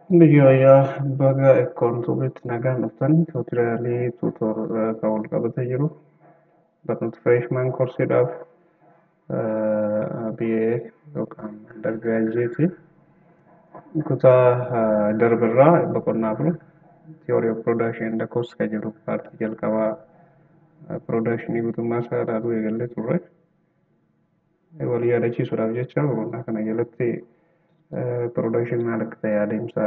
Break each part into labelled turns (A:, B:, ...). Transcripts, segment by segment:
A: Biyyoowwan baga Ekoontuubitti nagaan dhuftan tuutoriyaalii tuutor kan wal qabatee jiru barnoota freshman koorsiidhaaf BA yookaan undergraduate kutaa darbirraa boqonnaa afur theory of production and cost kan jedhu paartii jalqabaa production guutummaa isaa ilaaluu eegallee turre. Wal yaadachiisuudhaaf jecha boqonnaa kana jalatti production maal akka ta'e, adeemsa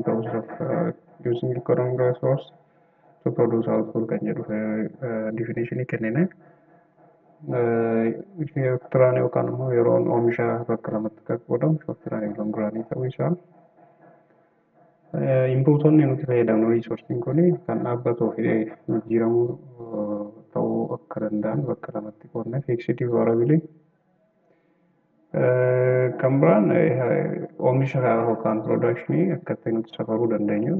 A: process of using economic resource to produce output kan jedhu definition kennine. Short run yookaan immoo yeroon oomisha bakka lamatti kan qoodamu short run fi long run ta'uu isaa. Inpuutonni nuti fayyadamnu, resoursiin kun kan dhaabbatuu fi jijjiiramuu ta'uu akka danda'an bakka lamatti qoodne, fixed, variable. Kan biraan oomisha yookaan production akka itti nuti safaruu dandeenyu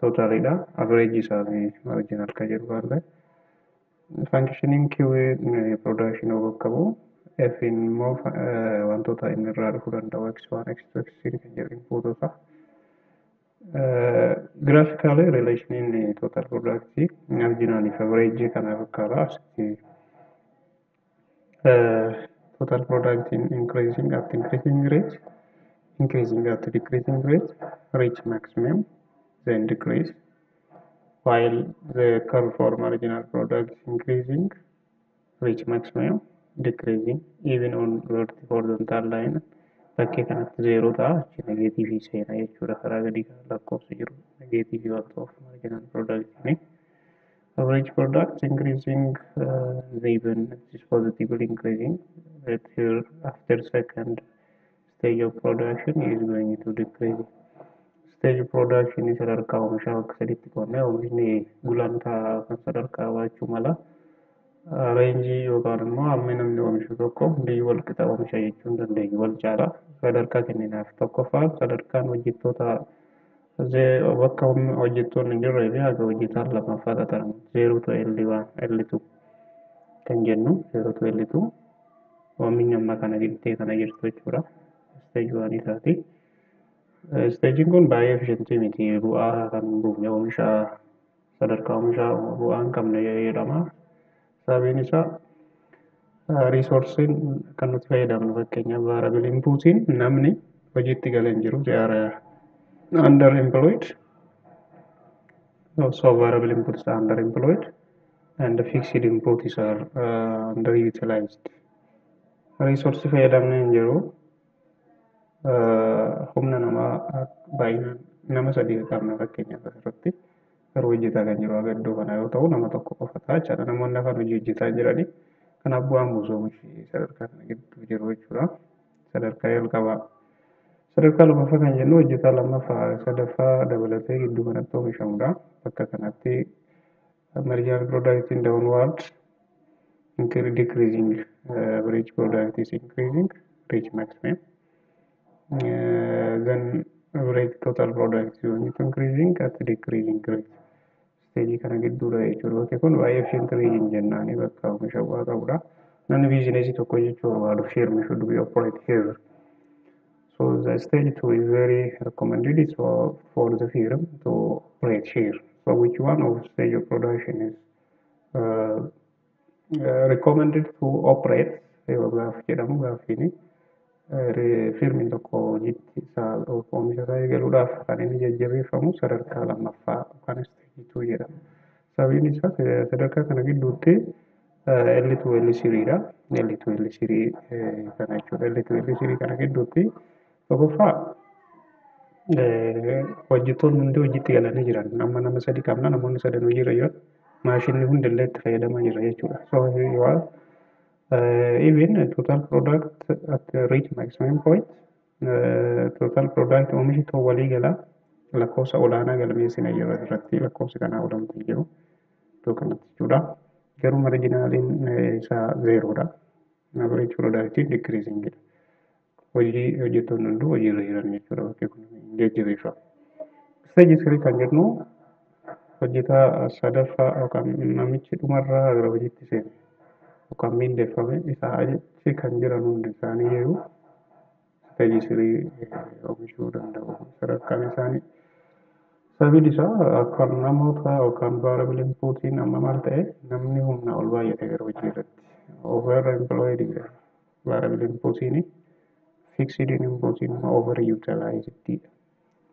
A: totaliidha. Average isaa fi marginal kan jedhu baalle. Functioning Q production bakka bu'u. F immoo wantoota inni irraa dhufuu danda'u X1, X2, X3 kan jedhu inpuutota. Graphically relationiin total product marginal fi average kana fakkaata. Asitti total product in increasing at increasing rate, increasing at decreasing rate, reach maximum, then decrease, while the curve for marginal product is increasing, reach maximum, decreasing, even on vertical horizontal line bakkee kanatti zeeroo ta'a, achi negative seena jechuudha. Karaa gadii kana lakkoofsi jiru negative waan ta'uuf marginal product. Average product increasing, even it is positively increasing, but here after second stage of production is going to decrease. Stage of production sadarkaa oomishaa bakka sadiitti qoodnee oomishni gulantaa kan sadarkaa qabaachuu mala. Range yookaan immoo hammi namni oomishu tokko hundiyyuu wal qixa oomisha jechuu hin dandeenyu, wal caala. Sadarkaa kenninaaf. Tokkoffaa, sadarkaan hojjettoota bakka hojjettoonni hin jirree fi haga hojjetaan lammaffaa qaxaramu 0 to L1 L2 kan jennu, 0 to L2 oomishni amma kana giddee kana jirtu jechuudha. Stage 1 isaati. Stageiin kun baay'ee efficient miti, bu'aa kan hin buufne, oomisha sadarkaa oomishaa bu'aa hin qabne jedhama. Sababiin isaa resourceiin kan nuti fayyadamnu, fakkeenyaaf variable inputiin namni hojiitti galee hin jiru, they are under employed. So variable inputs are under employed and the fixed inputs are underutilized. Resource fayyadamne hin jiru. Humna namaa baay'inaan nama sadii qabna fakkeenyaaf asirratti, garuu hojjetaa kan jiru haga iddoo kanaa yoo ta'u nama tokko qofa ta'a jechaadha. Namoonni hafan hojii hojjetaa hin jirani. Kanaaf bu'aan buusu oomishi sadarkaa kana gidduu jiru jechuudha. Sadarkaa jalqabaa. Sadarkaa lammaffaa kan jennu hojjetaa lammaffaa sadaffaa dabalatee gidduu kanatti oomishamudha. Bakka kanatti marginal product in downward decreasing, average product is increasing, reach maximum. Then average total product is going to increasing at decreasing rate. Stage kana gidduudha jechuudha. Bakki kun baay'ee efficient region jennaani, bakka oomisha bu'aa qabudha. Namni business tokko jechuu barbaadu firm should be operate here. So the stage 2 is very recommended so for the firm to operate here. So which one of stage of production is recommended to operate yoo gaaf jedhamu gaaffiini, firmiin tokko hojiitti isaa oomisha isaa eegaluudhaaf kan inni jajjabeeffamu sadarkaa lammaffaa yookaan stage 2 jedhama. Sababiin isaa sadarkaa kana gidduutti L2 L3 dha. L2 L3 kana jechuudha. L2 L3 kana gidduutti tokkoffaa hojjettoonni hundi hojiitti galanii jiran. Amma nama sadi qabna, namoonni sadan hojiirra jiran, maashinni hundillee itti fayyadamaa jira jechuudha. So you are even total product at reach maximum point, total product oomishi ta'u walii galaa lakkoofsa olaanaa galmeessina jira irratti, lakkoofsi kanaa olamtu jiru iddoo kanatti jechuudha. Garuu marginaliin isaa zeeroodha. Average product decreasing dha. Hojii hojjettoonni hunduu hojiirra jiran jechuudha, bakki kun jajjabeeffama. Stage 3 kan jennu hojjetaa sadaffaa yookaan namichi dhumarraa gara hojiitti seene yookaan miindeeffame isaa achi kan jiran hundi isaanii jiru stage 3 oomishuu danda'u. Sadarkaa Sadarkaan isaanii. Sababni isaa akka namoota yookaan variable inputiin amma maal ta'e namni humna ol baay'ate gara hojii irratti. Over employed variable inputiin, fixed inputiin immoo over utilized dha.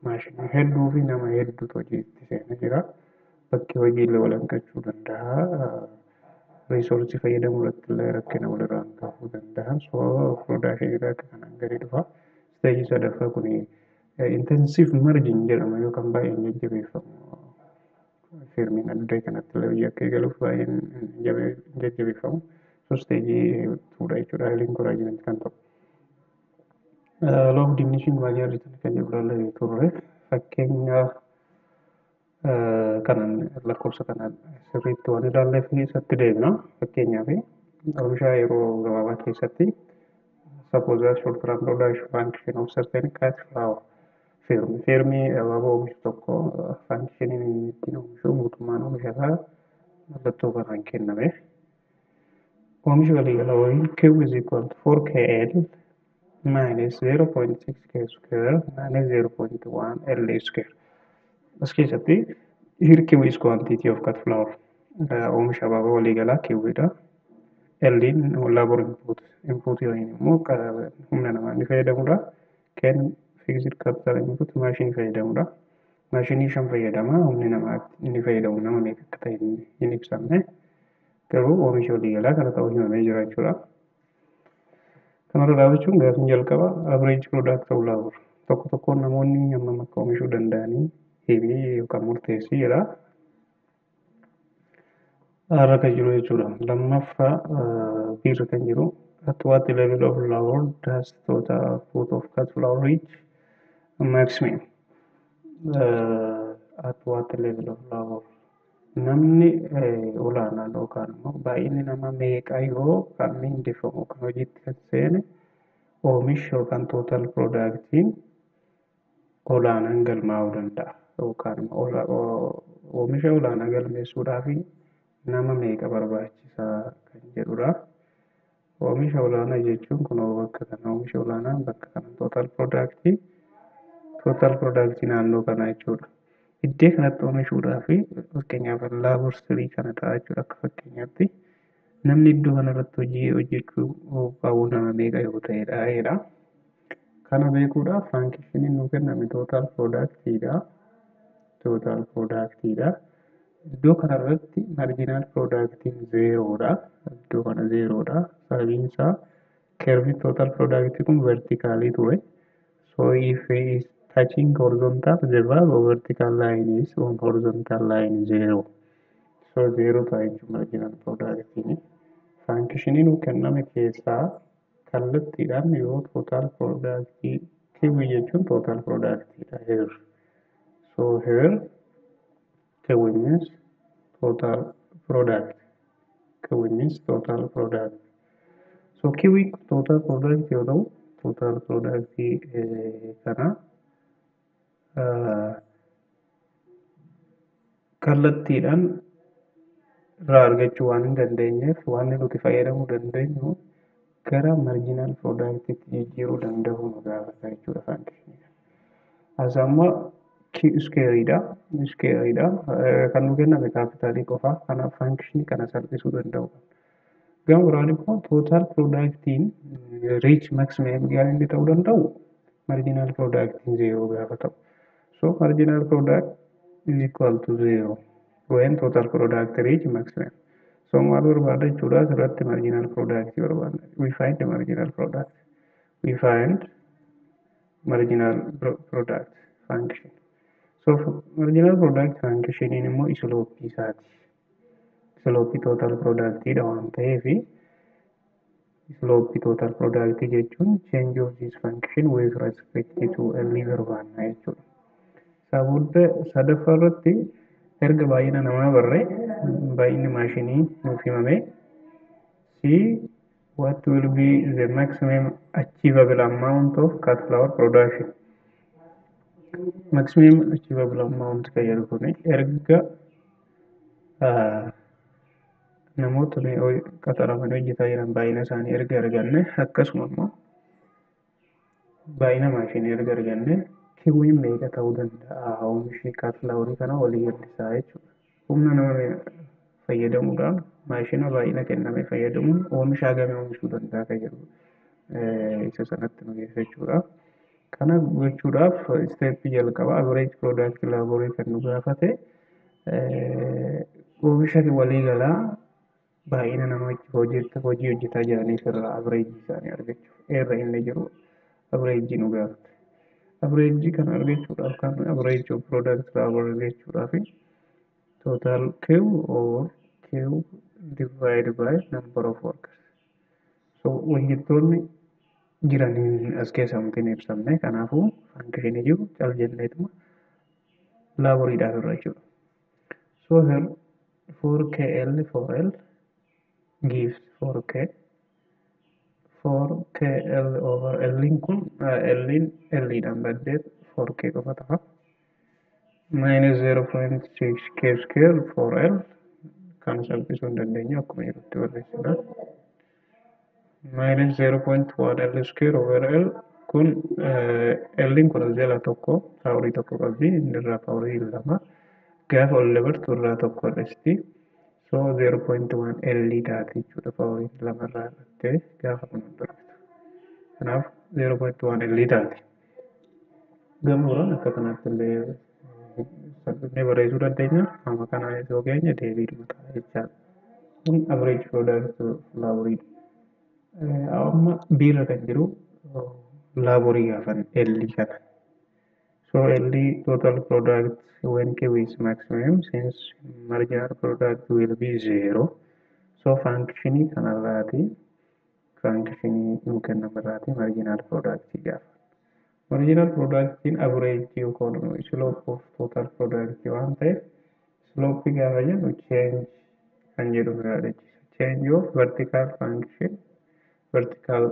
A: Maashinii hedduu fi nama hedduutu hojiitti seenaa jira. Bakki hojii illee wal hanqachuu danda'a. Reesoorsii fayyadamuu irratti illee rakkina walirraan gahuu danda'a. So production irraa akka kanaan gadi dhufa. Isteejii sadaffaa kun intensive margin jedhama yookaan baay'een jajjabeeffamu. Firmiin adda kanatti illee hojii akka eegaluuf baay'een jajjabeeffamu. So isteejii tuudha jechuudha. Highly encouragement kan ta'u. Law of diminishing marginal return kan jedhu ilaallee turre. Fakkeenyaaf kanan lakkoofsa kana sirriitti waan ilaalleef isatti deemna. Fakkeenyaaf oomisha yeroo gabaabaa keessatti, suppose that short run production function of certain cut flower firm, firmii abaaboo oomishu tokko, functioniin inni ittiin oomishu guutummaan oomisha isaa mallattoo kanaan kenname. Oomishi waliigala waliin Q is equal to 4KL minus 0.6 K square minus 0.1 L square. As keessatti here Q is quantity of cut flower. Oomisha abaaboo waliigalaa Q dha. L labor input. Input yookiin immoo humna namaa inni fayyadamudha. K'n fixed capital input maashinii fayyadamudha. Maashinii shan fayyadama. Humni namaa inni fayyadamu nama meeqa akka ta'e hin ibsamne. Garuu oomisha waliigalaa kana ta'uu himamee jira jechuudha. Kanarra dhaabachuun gaafiin jalqaba average product of labor. Tokko tokkoon namoonni hammam akka oomishuu danda'anii himii yookaan murteessii jedha. Irra kan jiru jechuudha. Lammaffaa biirra kan jiru, at what level of labor does total output of cut flower reach maximum? At what level of labor? Namni olaanaan yookaan immoo baay'inni nama meeqa yoo kan mindeeffamu kan hojiitti kan seene oomishi yookaan total productiin olaanaan galmaa'uu danda'a yookaan oomisha olaanaa galmeessuudhaaf nama meeqa barbaachisaa kan jedhudha. Oomisha olaanaa jechuun kunoo bakka kana, oomisha olaanaa bakka kana, total productii naannoo kanaa jechuudha. Iddoo kanatti oomishuudhaaf fakkeenyaaf labor three kana ta'a jechuudha. Akka fakkeenyaatti namni iddoo kanarratti hojii hojjechuu qabu nama meeqa yoo ta'edha jedha. Kana beekuudhaaf functioniin nuu kenname total productiidha. Total productiidha. Iddoo kanarratti marginal productiin zeeroodha. Iddoo kana zeeroodha. Sababiin isaa curvii total productii kun verticalii ture. So if he is touching horizontal, the value of vertical line is on horizontal line zero. So zero ta'a jechuudha marginal productiin. Functionii nuu kenname keessaa kallattiidhaan yoo total productii Q jechuun total productiidha here. So here Q means total product. Q means total product. So Q total product yoo ta'u, total product kana kallattiidhaan irraa argachuu waan hin dandeenyeef, waan nuti fayyadamuu dandeenyu gara marginal productiitti jijjiiruu danda'uu nu gaafata jechuudha functionii. As amma squareidha. Squareidha. Kan nu kenname capitalii qofa. Kanaaf functionii kana salphisuu danda'u. Gama biraan immoo total productiin reach maximum gaan inni ta'uu danda'u marginal productiin zero gaafa ta'u. So marginal product is equal to zero when total product reach maximum. So maal barbaada jechuudha? Asirratti marginal product barbaadna. We find the marginal product. We find marginal product function. So marginal product functioniin immoo slopeii isaati. Slopeii total productidha waan ta'eef, slopeii total product jechuun change of this function with respect to L barbaadna jechuudha. Isaa booda sadaffaa irratti erga baay'ina namaa barree, baay'inni maashinii nuuf himame, see what will be the maximum achievable amount of cut flower production. Maximum achievable amount kan jedhu kun erga namoota qaxaramanii hojjetaa jiran baay'ina isaanii erga arganne, akkasuma immoo baay'ina maashinii erga arganne, Q'n meeqa ta'uu danda'a? Oomishni cut flowerii kana walii gallisaa jechuudha. Humna nama fayyadamuudhaan maashina baay'ina kenname fayyadamuun oomisha hagamii oomishuu danda'a kan jedhu isa sanatti nu geessa jechuudha. Kana gochuudhaaf stepii jalqaba average product laborii kan nu gaafate oomisha waliigalaa baay'ina nama hojii hojjetaa jiraniif irraa average isaanii argachuuf irra inni jiru average nu gaafate. Average kana argachuudhaaf kan average of product labor argachuudhaaf total Q or Q divided by number of workers. So hojjettoonni jiraniin as keessa wanti hin ibsamne, kanaafuu functionii jiru cal jenneetuma laboriidhaaf irra jechuudha. So here 4KL 4L gives 4K, 4KL over L kun L L dhaan baddeet 4K qofa ta'a. Minus 0.6 K square 4L kan salphisuu hin dandeenyu akkuma jirutti barreessina. Minus 0.1 L square over L kun L kun jala tokko powerii tokko qabdi, inni irraa powerii lama gaafa ol dabartu irraa tokko hir'isti. So 0.1 L taati jechuudha powerii lama irraa hir'attee gaafa kun ol darbitu. Kanaaf 0.1 L taati. Gama biraan akka kanaatti illee salphisnee barreessuu dandeenya. Amma kana yoo geenye deebiidhuma ta'a jechaadha. Kun average product laboriidha. Amma biirra kan jiru laborii gaafan L kana. So L total product when Q is maximum, since marginal product will be zero. So functionii kanarraati functionii nu kennamarraati marginal product gaafa. Marginal productiin average yookaan slope of total product waan ta'eef, slope gaafa jennu change kan jedhu nu yaadachiisa. Change of vertical function, vertical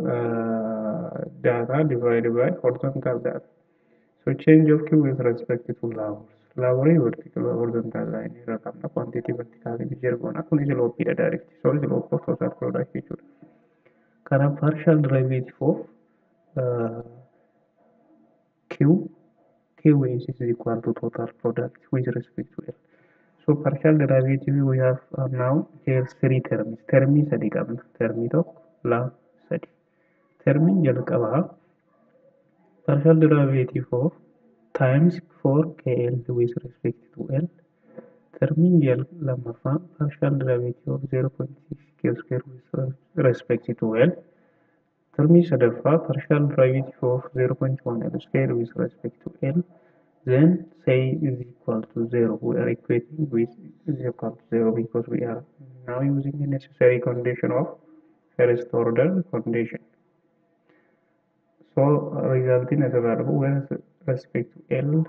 A: data divided by horizontal data. So change of Q with respect to labors. Laborii vertical horizontal line irra qabna. Quantity vertical measure goona. Kun slope dha direct. So slope of total product jechuudha. Kanaaf partial derivative of Q is equal to total product with respect to L. So partial derivative we have now here three terms. Termii sadi qabna. Termii tokko, lama, sadi. Termiin jalqabaa partial derivative of times 4KL with respect to L. Termiin lammaffaa partial derivative of 0.6 Q square with respect to L. Termii sadaffaa partial derivative of 0.1 L square with respect to L. Then say is equal to 0. We are equating with is equal to 0 because we are now using the necessary condition of first order condition. So resulting as a with respect to L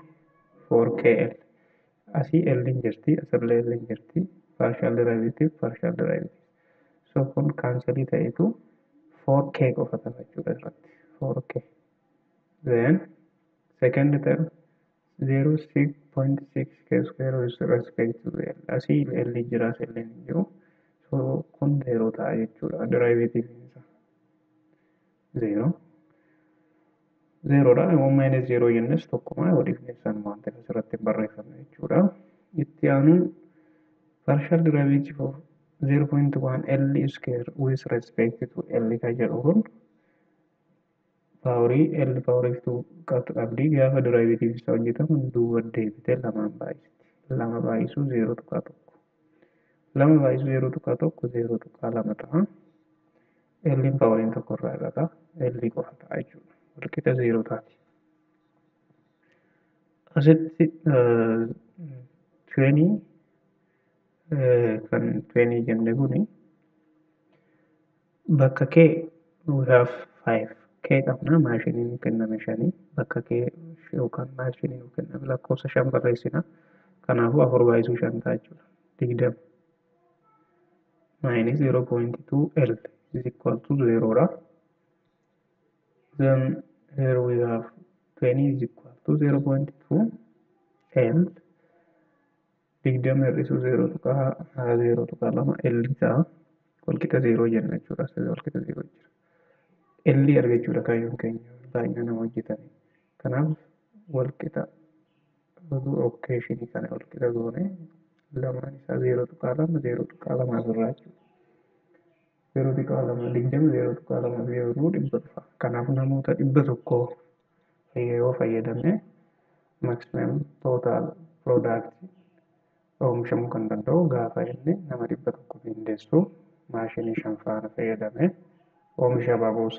A: 4KL. Asii L hin jirti, asirra L hin jirti, partial derivative, partial derivative. So kun cancelii ta'etu 4K qofa ta'a jechuudha irratti. 4K. Then second term 0.6 K square with respect to L. Asii L jira, as L hin jiru. So kun 0 ta'a jechuudha. Derivative isaa 0. Zerodha. Immoo minus 0 jennes tokkuma waliif san waan ta'eef asirratti hin barreeffamne jechuudha. Itti aanuun partial derivative of 0.1 L square with respect to L kan jedhu kun powerii L powerii 2 qabdi, gaafa derivative isaa hojjetamu duuba deebitee lamaan baay'isti. Lama baay'isuu 0.1. Lama baay'isuu 0.1 0.2 ta'a. L'n poweriin tokko irraa irra L qofa ta'a jechuudha. Walqixa 0 taati. Asitti 20 kan 20 jenne kuni bakka K we have 5 K qabna, maashinii nu kenname shanii, bakka K yookaan maashinii nu kenname lakkoofsa shan barreessina. Kanaafuu afur baay'isuu shan ta'a jechuudha. 20 minus 0.2 L is equal to 0 dha. Then here we have 20 is equal to 0.2 L, 20 hir'isuu 0.02 L ta'a. Walqixa 0 jenna jechuudha. Asirra walqixa 0 jira. L argachuudha kaayyoon keenya baay'ina nama hojjetanii. Kanaaf Walqixa occasionii kana walqixa goone lamaan isaa 0.2 0.2 asirraa jechuudha. 0.2 20 0.2 0 100 dhufa. Kanaaf namoota 100 yoo fayyadame maximum total product oomishamuu kan danda'u gaafa inni nama 100 mindeessu maashinii 5 faana fayyadame oomisha abaaboo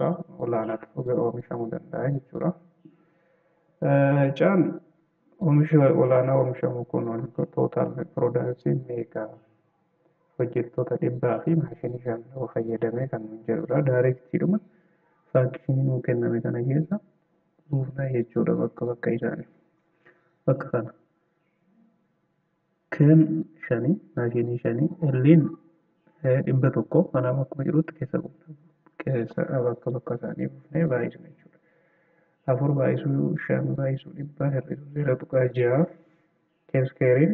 A: olaanaatu oomishamuu danda'a jechuudha. Caan oomisha olaanaa oomishamu kun total product meeqa hojjettoota 100 fi maashinii 5 yoo fayyadame kan jedhudha. Directiidhuma functionii nuu kenname kana keessa buufnaa jechuudha bakka bakka isaanii. Bakka kana. K'n shanii maashinii shanii L'n 100, kanaaf akkuma jirutti keessa buufna. Keessa bakka bakka isaanii buufnee baay'isna jechuudha. 4 baay'isuu 5 baay'isuu 100 hir'isuu 0.6 K squareiin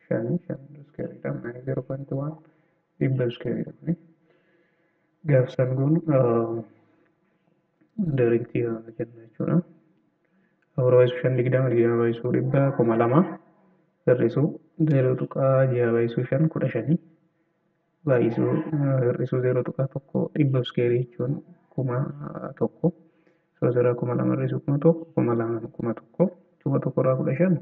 A: shanii 5 squareiidha minus 0.1 100 squareiidha kuni. Gaafsan kun directii kana kenna jechuudha. 4 baay'isuu 5 20, 20 baay'isuu 100 2000 hir'isuu 0.6 baay'isuu 5 15 baay'isuu hir'isuu 0.1 100 squareii jechuun 1000. So asirraa 2000 hir'isuu 1000 2000 1000, 1000 irraa 15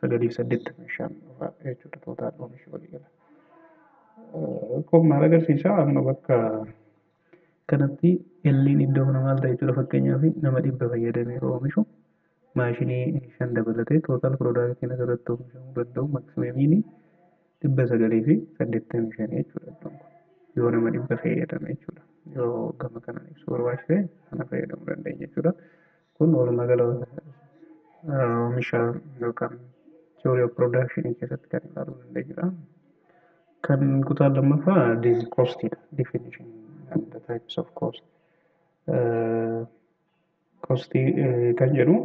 A: 985 dhufa jechuudha total oomishi walii gala. Kun maal agarsiisa? Amma bakka kanatti L'n iddoo kana maal ta'e jechuudha? Fakkeenyaaf nama 100 fayyadamee oomishu maashinii 5 dabalatee total productiin asirratti oomishamuu danda'u maximumiin 985 jechuudha iddoon kun. Yoo nama 100 fayyadame jechuudha. Yoo gama kanaan ibsuu barbaachise kana fayyadamuu dandeenya jechuudha. Kun walumaa gala oomisha yookaan theory of production keessatti kan ilaaluu dandeenyudha. Kan kutaa lammaffaa costidha. Definition and the types of cost. Costii kan jedhu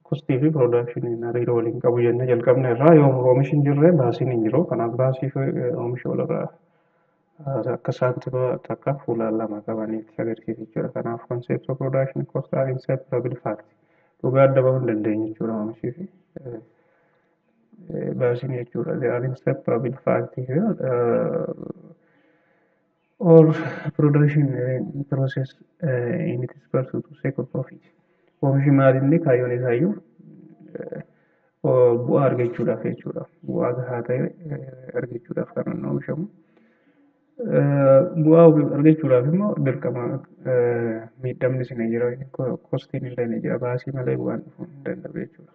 A: costii fi productioniin hariiroo waliin qabu jennee jalqabne irraa yoo oomishi hin jirre baasiin hin jiru. Kanaaf baasii fi oomisha walirraa akka saantima takka fuula lama qabaniitti agarsiisa jechuudha. Kanaaf concept of production cost are inseparable fact. Dhugaa adda bahuu hin dandeenye jechuudha oomishii fi baasiin jechuudha. They are inseparable fact here. Or production process in its pursuit to secure profit. Oomishi maalinni kaayyoon isaayyuu bu'aa argachuudhaaf jechuudha. Bu'aa gahaa ta'e argachuudhaaf kan inni oomishamu. Bu'aa argachuudhaaf immoo dirqama miidhamni ni jira, costiin illee ni jira. Baasii malee bu'aan dhufuu hin danda'u jechuudha.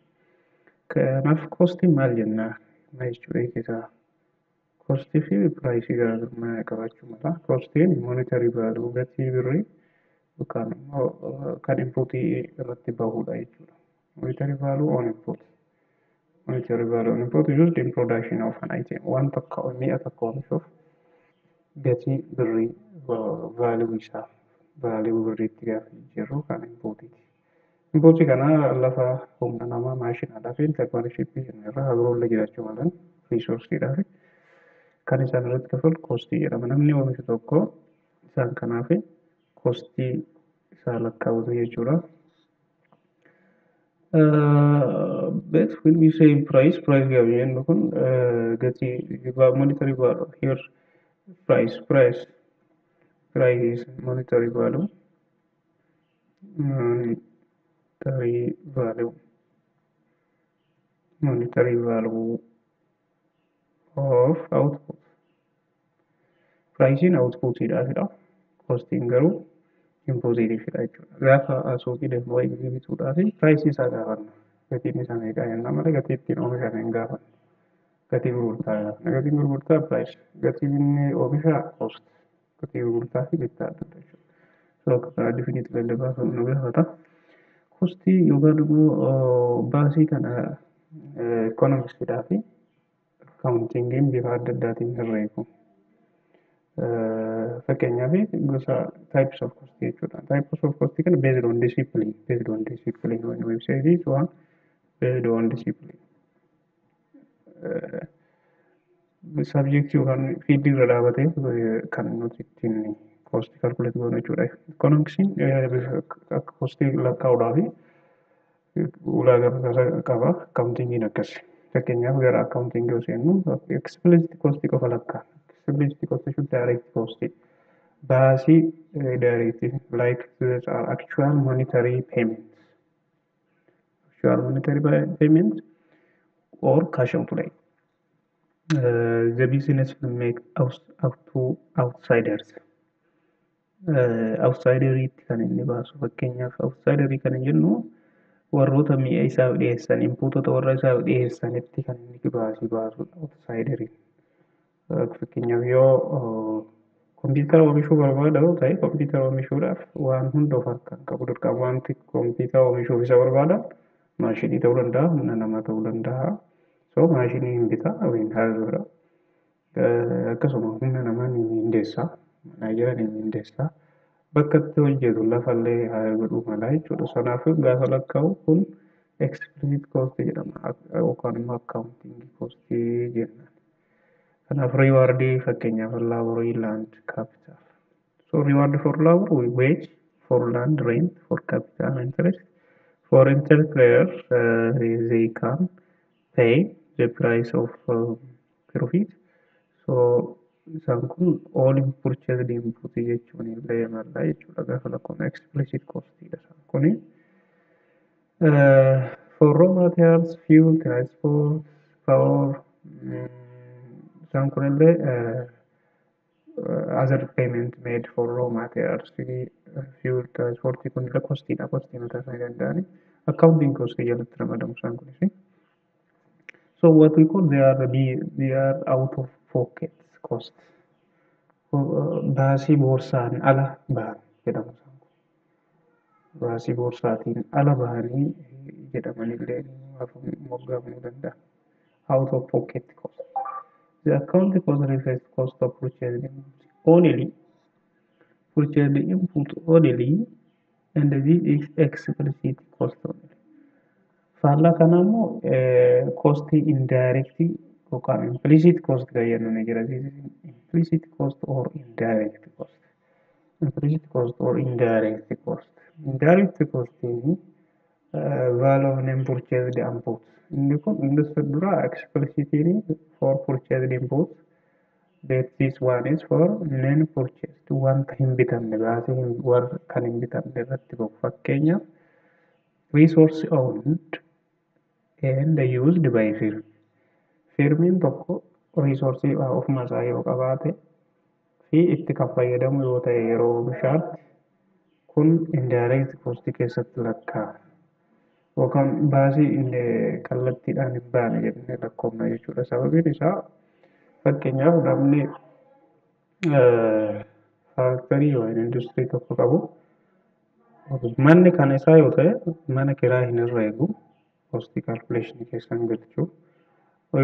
A: Kanaaf costiin maal jennaa? Maal jechuudha hiikisaa? Costii fi priceii garaagarummaa qabaachuu mala. Costiin monetary value, gatii birrii yookaan immoo kan inputii irratti bahudha jechuudha. Monetary value on input. Monetary value on input used in production of an item. Waan tokko, mi'a tokko oomishuuf gatii birrii value isaa value birriitti gaafa jijjiirru kan inputiiti. Inputii kana lafa, humna namaa, maashinaadhaa fi entrepreneurshipii irraa biroollee jiraachuu malan resourceiidhaa fi kan isaan irratti kafalu costii jedhama. Namni oomishu tokko isaan kanaaf costii isaa lakkaa'utu jechuudha. But when we say price, price gaafa jennu kun gatii monetary value here, price is monetary value, monetary value, monetary value of output. Pricing outputidhaafidha. Costiin garuu inputiidhaafidha jechuudha. Gaafa suuqii deemnu wayii bituudhaaf priceii isaa gaafanna. Gatiin isaa meeqa jennaan malee gatii ittiin oomishame hin gaafannu. Gatii gurgurtaa gaafanna. Gatiin gurgurtaa price. Gatiin inni oomishaa cost. Gatii gurgurtaa fi bittaa adda adda jechuudha. So akka kana definitely adda baasuun nu gaafata. Costii yookaan immoo baasii kana economicsiidhaa fi accountingiin bifa adda addaatiin herreegu. Fakkeenyaaf gosa types of cost jechuudha. Types of cost kana based on discipline, based on discipline, when we say this one, based on discipline. Subject yookaan fieldii irra dhaabatee kan nuti ittiin cost calculate goonu jechuudha. Economicsiin akka costii lakkaa'uudhaaf Ulaagaa mataasaa qaba. Accountingiin akkasi. Fakkeenyaaf gara accountingii yoo seennu explicit cost qofa lakkaa. Explicit cost jechuun direct cost. Baasii direct, like these are actual monetary payments. Actual monetary payments or cash outlay. The business will make out, out to outsiders. Outsideriitti kan inni baasu, fakkeenyaaf outsiderii kan jennu warroota mi'a isaaf dhiyeessan, inputota warra isaaf dhiyeessanitti kan inni baasii baasudha outsideriin. Fakkeenyaaf yoo kompiitara oomishuu barbaada yoo ta'e, kompiitara oomishuudhaaf waan hunda of harkaan qabu dirqama. Wanti kompiitara oomishuuf isa barbaadan maashinii ta'uu danda'a, humna namaa ta'uu danda'a. So maashinii hin bita yookiin haaroodha. Akkasuma humna namaa ni mindeessa, manaajera ni mindeessa. Bakka itti hojjetu lafallee haa godhuu mala jechuudha. Sanaaf gaafa lakkaa'u kun explicit cost jedhama yookaan immoo accounting cost jenna. Kanaaf reward, fakkeenyaaf labor, land, capital. So reward for labor, wage, for land, rent, for capital, interest. For entrepreneur, they can pay the price of profit. So isaan kun all purchased input jechuun illee malla jechuudha gaafa lakkoofnu explicit cost dha isaan kuni. For raw materials, fuel, transport, power, isaan kunillee other payment made for raw materials, fuel, transport kunillee costiidha, costii mataa isaanii danda'ani. Accounting cost jalatti ramadamu isaan kunis. So what we call they are they are out of pocket cost. Baasii boorsaan ala bahan jedhamu isaan kun. Baasii boorsaatiin ala bahanii jedhamanillee moggaafamuu danda'a. Out of pocket cost. The accounting cost refers to cost of purchased input only, purchased input only, and this is explicit cost only. Faallaa kana immoo costii indirect yookaan implicit cost kan jennu ni jira. This is implicit cost or indirect cost. Implicit cost or indirect cost. Indirect cost value of non purchased input. Inni kun inni dura explicitiin for purchased input. That this one is for non purchased, wanta hin bitamne, baasii warra kan hin bitamne irratti bahu. Fakkeenyaaf resource owned and used by firm. Firmiin tokko resourcii ofuma isaa yoo qabaate fi itti kan fayyadamu yoo ta'e yeroo oomishaatti, kun indirect cost keessatti lakkaa'ama. Yookaan baasii kallattiidhaan hin baane jennee lakkoofna jechuudha. Sababiin isaa fakkeenyaaf namni factory yookaan industirii tokko qabu manni kan isaa yoo ta'e mana kiraa hin herreegu, costii calculationii keessa hin galchu.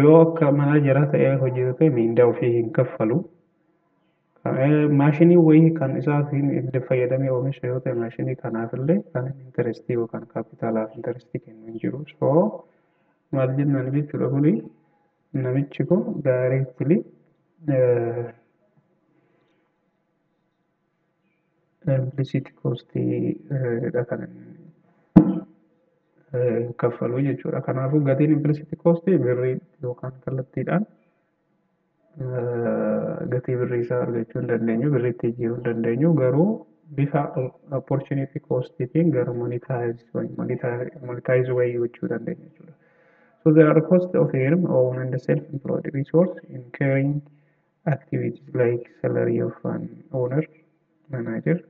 A: Yoo akka manaajera ta'ee hojjetu ta'e miindaa ofii hin kaffalu. Maashinii wayii kan isaatiin itti fayyadamee oomisha yoo ta'e maashinii kanaafillee kan interestii yookaan kaapitaalaaf interestii kennu hin jiru. So maal jennaan jechuudha, kuni namichi kun directly implicit costii dha kan kaffalu jechuudha. Kanaafuu gatiin implicit cost birrii yookaan kallattiidhaan gatii birrii isaa argachuu hin dandeenyu, birriitti jijjiiruu hin dandeenyu, garuu bifa opportunity costiitiin gara monetize wayii gochuu dandeenya jechuudha. So there are cost of firm own and self-employed resource incurring activities like salary of an owner, manager,